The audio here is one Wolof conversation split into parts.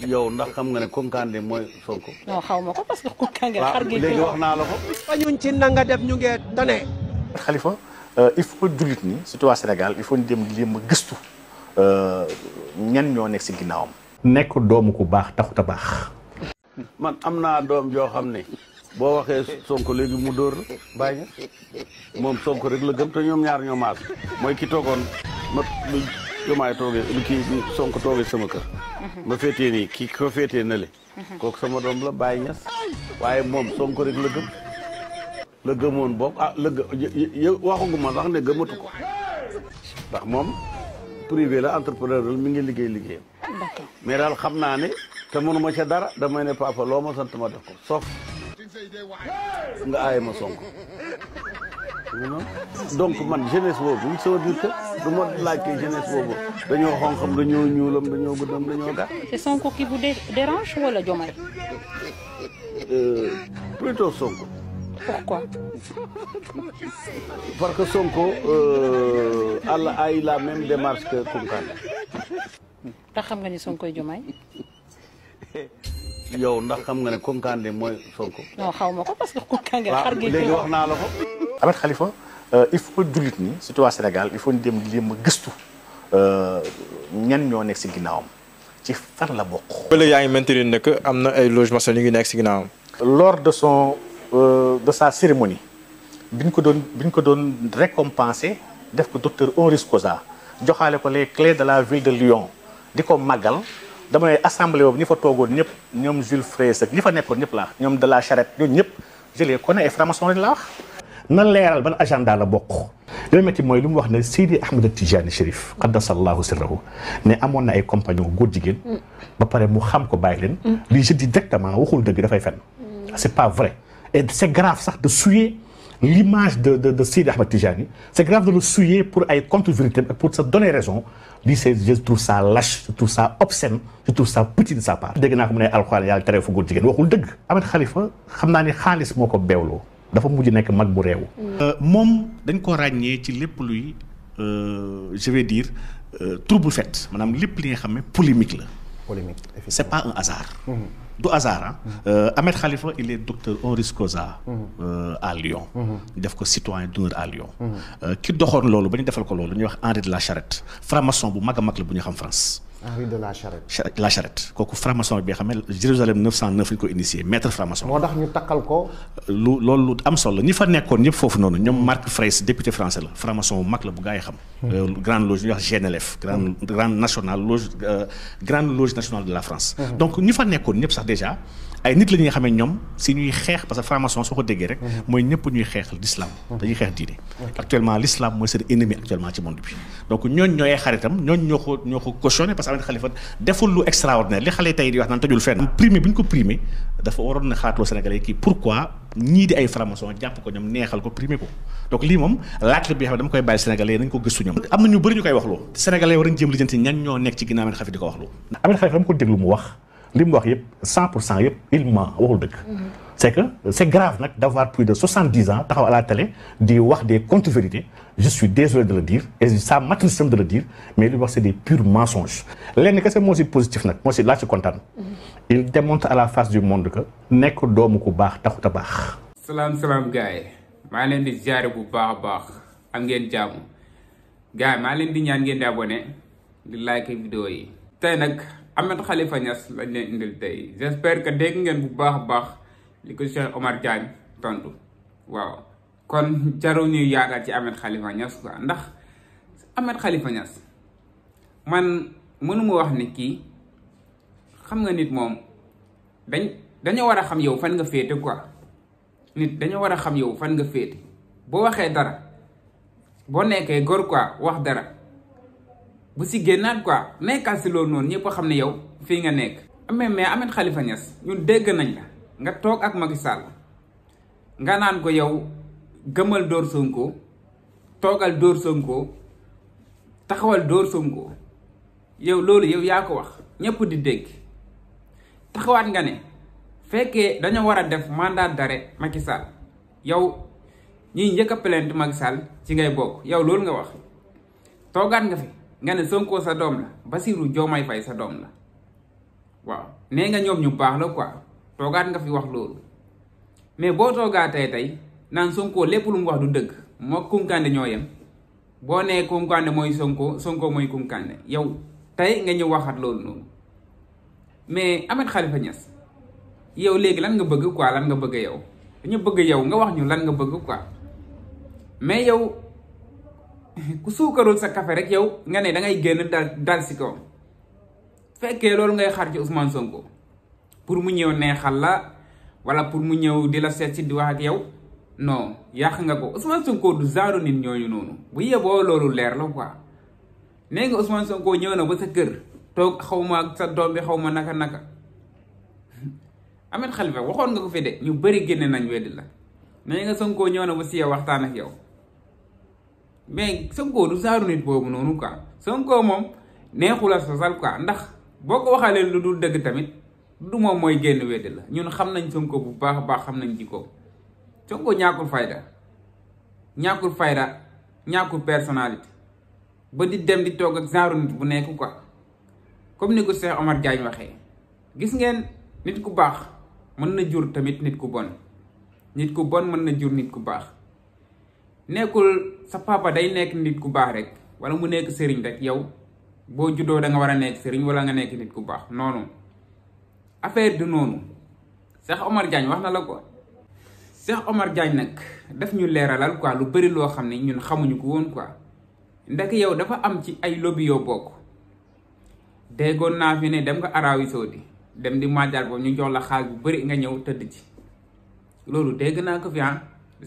yow ndax xam nga ne Konkandé mooy Sonko. non xaw ma ko parce que Konkandé xar gi léegi wax naa la ko. ñun ci nanga def ñu ngi tane. Khalifa il faut jullit ni surtout waa Sénégal il faut ñu dem lii ma gëstu ñan ñoo nekk si ginnaawam. nekk doomu ku baax taxut a baax. man am naa doom joo xam ne boo waxee Sonko léegi mu dóor la bàyyi moom Sonko rek la gëm te ñoom ñaar ñoo maas mooy ki toogoon ma lu jomaay toogee lu kii bi Sonko toogee sama kër. ma féetee nii kii ko féetee na le kooku sama doom la Baye Niass waaye moom Sonko rek la gëm la gëmoon boog waxaguma sax ne gëmatu ko ndax moom privé la entrepreneur la mi ngi liggéeyam mais daal xam naa ne te mënuma ca dara damay ne papa loo ma sant ma def ko sauf nga aaye ma Sonko donc man jeunesse boobu sama biir kër du ma laaj ke jeunesse boobu dañoo xonqam dañoo ñuulam dañoo guddam dañoo gàtt. c'est Sonko qui vous dérange wala Diomaye? Plutôt Sonko. Pourquoi? Parce que Sonko a eu la même démarche que Konkandé. ndax xam nga ni Sonko y Diomaye? yow ndax xam nga ne Konkandé mooy Sonko. non xaw ma ko parce que Konkandé xar gi léegi wax naa la ko. Ahmed Khalifa il faut jullit ni surtout waa Sénégal il faut ñu dem lii ma gëstu ñan ñoo nekk si ginnaawam ci fan la bokk. bële yaa ngi maintenir ne que am na ay logements yu ngi nekk si ginnaawam. lors de sa cérémonie bi ñu ko doon récompensé def ko docteur honoris causa joxaale ko les clés de la ville de Lyon di ko màggal dama ne assemblée boobu ñi fa toogoon ñëpp ñoom Jules Fraisse ak ñi fa nekkoon ñëpp laa ñoom de la Charette ñooñu ñëpp je les connais ay francs-maçons la wax. na leeral ban agenda la bokk. li ma métti mooy li mu wax ne Seydi Ahmed Tijani Chérif qaddasallahu sirrahu ne amoon na ay compagnons góor jigéen. ba pare mu xam ko bàyyi leen. lii je dis directement waxul dëgg dafay fen. c'est pas vrai et c'est grave sax de souiller l'image de Seydi Ahmed Tijani c'est grave de le souiller pour ay contre-vérité pour se donner raison lii je trouve ça lâche je trouve ça obscène je trouve ça petit de sa part. dégg naa ko mu ne alxuraan yàlla tere fu góor jigéen waxul dëgg. Ahmed Khalifa xam naa ne xaalis moo ko beewloo. dafa mujj nekk mag bu réew. moom dañ ko ràññee ci lépp luy je vais dire trouble fait maanaam lépp li nga xam ne polémique la. polémique c'est pas un hasard. du hasard Ahmed Khalifa il est docteur honoris causa à Lyon. ñu def ko citoyen d'honneur à Lyon. ki doxoon loolu ba ñu defal ko loolu ñuy wax Henri de la Charette franc-maçon bu mag a mag la bu ñu xam France. Henri de la Charette. la Charette kooku franc-maçon bi nga xam ne Jérusalem 909 lañ ko initié maître franc-maçon. moo tax ñu takkal ko. loolu am solo ñi fa nekkoon ñëpp foofu noonu ñoom Marc Fraisse député français la franc-maçon bu mag la bu gaa yi xam. grande loge ñuy wax GNLF. grande nationale loge grande loge nationale de la France. donc ñi fa nekkoon ñëpp sax déjà ay nit la ñi nga xam ne ñoom si ñuy xeex parce que franc-maçon soo ko déggee rek. mooy ñëpp ñuy xeexal l'islam. dañuy xeex diine. actuellement l'islam mooy seen ennemi actuellement ci monde bi. donc ñooñ ñooy xaritam ñooñ ñoo ko cautionné parce que Ahmed Khalifa deful lu extraordinaire li xale tey di wax naan tëjul fenn. primé bi ñu ko primé dafa waroon na xaatloo Sénégalais kii pourquoi ñii di ay franc-maçon jàpp ko ñoom neexal ko primé ko donc lii moom laaj la bi xam ne dama koy bàyyi Sénégalais nañ ko gëstu ñoom. am na ñu bëri ñu koy wax loo Sénégalais war nañ jéem lijjanti ñan ñoo nekk ci ginnaaw Ahmed Khalifa di ko wax loo. Ahmed Khalifa dama ko déglu mu wax li mu wax yëpp 100% yëpp il ment waxul dëgg. c'est que c'est grave nag d'avoir plus de 70 ans taxaw à la télé di wax des contre-vérités je suis désolé de le dire et ça m'attriste de le dire mais li wax c'est des purs mensonges. lenn kese moo si positif nag moo si laa ci kontaan. il démontre à la face du monde que nekk doomu ku baax taxut a baax. salaam gars yi maa leen di ziare bu baax a baax am ngeen jàmm gars yi maa leen di ñaan ngeen di abonné di like vidéo yi. tey nag Ahmed Khalifa Niass lañ leen indil tey j'espère que dégg ngeen bu baax a baax li ko Cheikh Omar Diagne tontu waaw kon jarul ñuy yaakaar ci Ahmed Khalifa Niass quoi ndax Ahmed Khalifa Niass man mënuma wax ni kii xam nga nit moom dañoo war a xam yow fan nga féete quoi nit dañoo war a xam yow fan nga féete boo waxee dara boo nekkee góor quoi wax dara bu si génnaat quoi nekkal si loolu noonu ñëpp xam ne yow fii nga nekk. mais Ahmed Khalifa Niass ñun dégg nañ la nga toog ak Macky Sall nga naan ko yow gëmal dóor Sonko toogal dóor Sonko taxawal dóor Sonko yow loolu yow yaa ko wax ñëpp di dégg taxawaat nga ne fekkee dañoo war a def mandat d'arrêt Macky Sall yow ñiy njëkk a plainte Macky Sall ci ngay bokk yow loolu nga wax toogaat nga fi nga ne Sonko sa doom la Bassirou Diomaye Faye sa doom la waaw nee nga ñoom ñu baax la quoi toogaat nga fi wax loolu mais boo toogaatee tey naan Sonko lépp lu mu wax du dëgg moo Kounkandé ñoo yem boo nee Kounkandé mooy Sonko mooy Kounkandé yow tey nga ñëw waxat loolu noonu mais Ahmed Khalifa Niass yow léegi lan nga bëgg quoi lan nga bëgg yow dañu bëgg yow nga wax ñu lan nga bëgg quoi mais yow ku suukarul sa café rek yow nga ne da ngay génn dal si kawam fekkee loolu ngay xar ci Ousmane Sonko pour mu ñëw neexal la wala pour mu ñëw di la seet si di wax ak yow non yàq nga ko Ousmane Sonko du genre nit ñooñu noonu bu yeboo loolu leer la quoi nee nga Ousmane Sonko ñëw na ba sa kër toog xaw ma ak sa doom bi xaw ma naka Ahmed Khalifa waxoon nga ko fi de ñu bëri génne nañ weddi la nee nga Sonko ñëw na ba si yow waxtaan ak yow mais Sonko du genre nit boobu noonu quoi Sonko moom neexula sosal quoi ndax boo ko waxalee lu dul dëgg tamit du moom mooy génn weddi la ñun xam nañ Sonko bu baax a baax xam nañ jikko Sonko ñàkkul fayda ñàkkul personnalité ba di dem di toog ak genre nit bu nekk quoi comme ni ko Cheikh Omar Diagne waxee gis ngeen nit ku baax mën na jur tamit nit ku bon mën na jur nit ku baax nekkul sa papa day nekk nit ku baax rek wala mu nekk sëriñ rek yow boo juddoo da nga war a nekk sëriñ wala nga nekk nit ku baax noonu affaire du noonu Cheikh Omar Diagne wax na la ko Cheikh Omar Diagne nag daf ñu leeralal quoi lu bëri loo xam ne ñun xamuñu ko woon quoi ndax yow dafa am ci ay lobby yoo bokk déggoon naa fi ne dem nga Arabie Saoudite dem di màjjal boobu ñu jox la xaalis bu bëri nga ñëw tëdd ci loolu dégg naa ko fi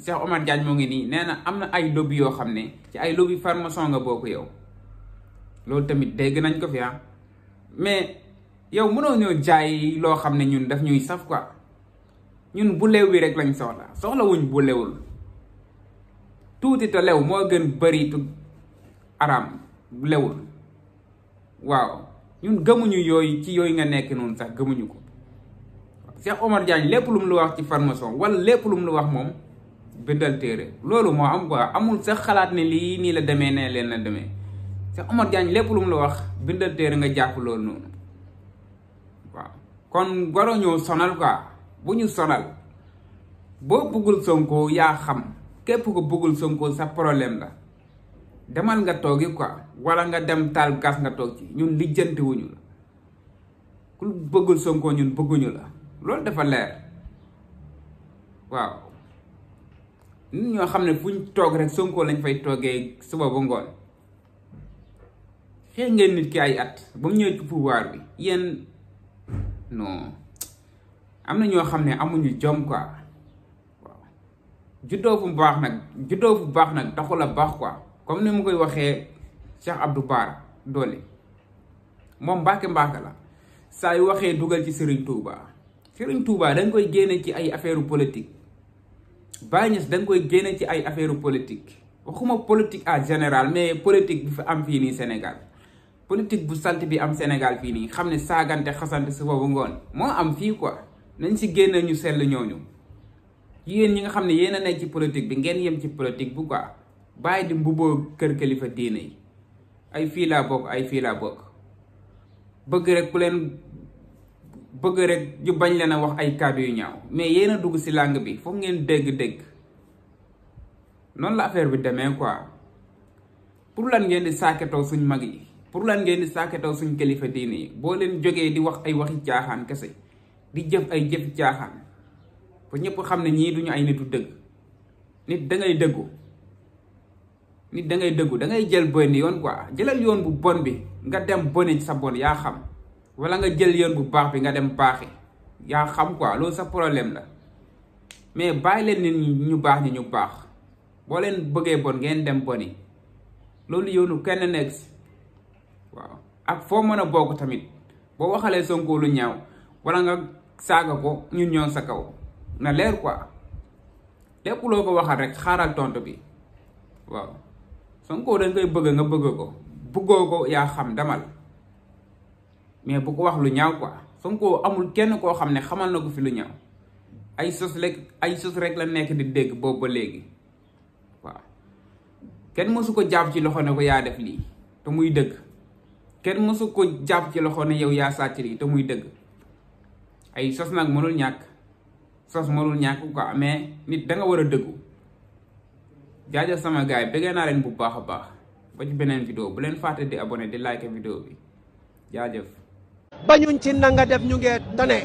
Cheikh Omar Diagne moo ngi nii nee na am na ay lobby yoo xam ne ci ay lobby formation nga bokk yow loolu tamit dégg nañ ko fi mais yow mënoo ñëw jaay loo xam ne ñun daf ñuy saf quoi ñun bu lew bi rek lañ soxla wuñ bu lewul tuuti te lew moo gën bëri tu araam lewul waaw ñun gëmuñu yooyu ci yooyu nga nekk noonu sax gëmuñu ko Cheikh Omar Diagne lépp lu mu la wax ci formation wala lépp lu mu la wax moom bindal téere loolu moo am quoi amul sax xalaat ne lii nii la demee nee leen la demee Cheikh Omar Diagne lépp lu mu la wax bindal téere nga jàpp loolu noonu waaw kon waroo ñëw sonal quoi bu ñu sonal boo bëggul Sonko yaa xam képp ko bëggul Sonko sa problème la demal nga toogi quoi wala nga dem taal gas nga toog ci ñun lijjanti wuñu la ku bëggul Sonko ñun bëgguñu la loolu dafa leer waaw nit ñoo xam ne fuñ toog rek Sonko lañ fay toogee suba ba ngoon xëy ngeen nit ki ay at ba mu ñëwee ci pouvoir bi yéen non am na ñoo xam ne amuñu jom quoi waaw juddoo fu baax nag taxul a baax quoi comme ni mu koy waxee Cheikh Abdou Bara Dolly moom mbaake la saa yu waxee dugal ci Serigne Touba da nga koy génne ci ay affaire politique Baye Niass da nga koy génne ci ay affaire politique waxuma politique en général mais politique bi fi am fii nii Sénégal politique bu salte bi am Sénégal fii nii xam ne saagante xasante su boobu ngoon moo am fii quoi nañ si génne ñu sell ñooñu yéen ñi nga xam ne yéen a nekk ci politique bi ngeen yem ci politique bu quoi bàyyi di mbubboo kër kilifa diine yi ay fii laa bokk bëgg rek ñu bañ leen a wax ay kàddu yu ñaaw mais yéen a dugg si langue bi foog ngeen dégg noonu la affaire bi demee quoi pour lan ngeen di saaketoo suñ mag yi pour lan ngeen di saaketoo suñ kilifa diine yi boo leen jógee di wax ay waxi caaxaan kese di jëf ay jëfi caaxaan ba ñëpp xam ne ñii duñu ay nitu dëgg nit da ngay dëggu da ngay jël benn yoon quoi jëlal yoon bu bon bi nga dem boni sa bon yaa xam wala nga jël yoon bu baax bi nga dem baaxi yaa xam quoi loolu sa problème la mais bàyyi leen nit ñu baax ñi ñu baax boo leen bëggee bon ngeen dem boni loolu yoonu kenn nekk si waaw ak foo mën a bokk tamit boo waxalee Sonko lu ñaaw wala nga saaga ko ñun ñoo sa kaw na leer quoi lépp loo ko waxal rek xaaral tontu bi waaw Sonko dañ koy bëgg nga bëgg ko bëggoo ko yaa xam demal mais bu ko wax lu ñaaw quoi Sonko amul kenn koo xam ne xamal na ko fi lu ñaaw ay sos rek la nekk di dégg boobu ba léegi waaw kenn mësu ko jàpp ci loxo ne ko yaa def lii te muy dëgg kenn mësu ko jàpp ci loxo ne yow yaa sàcc lii te muy dëgg ay sos nag mënul ñàkk quoi mais nit da nga war a dëggu jaajëf sama gars yi bëggee naa leen bu baax a baax ba ci beneen vidéo bu leen fàtte di abonné di like vidéo bi jaajëf bañuñ ci nanga def ñu ngee tane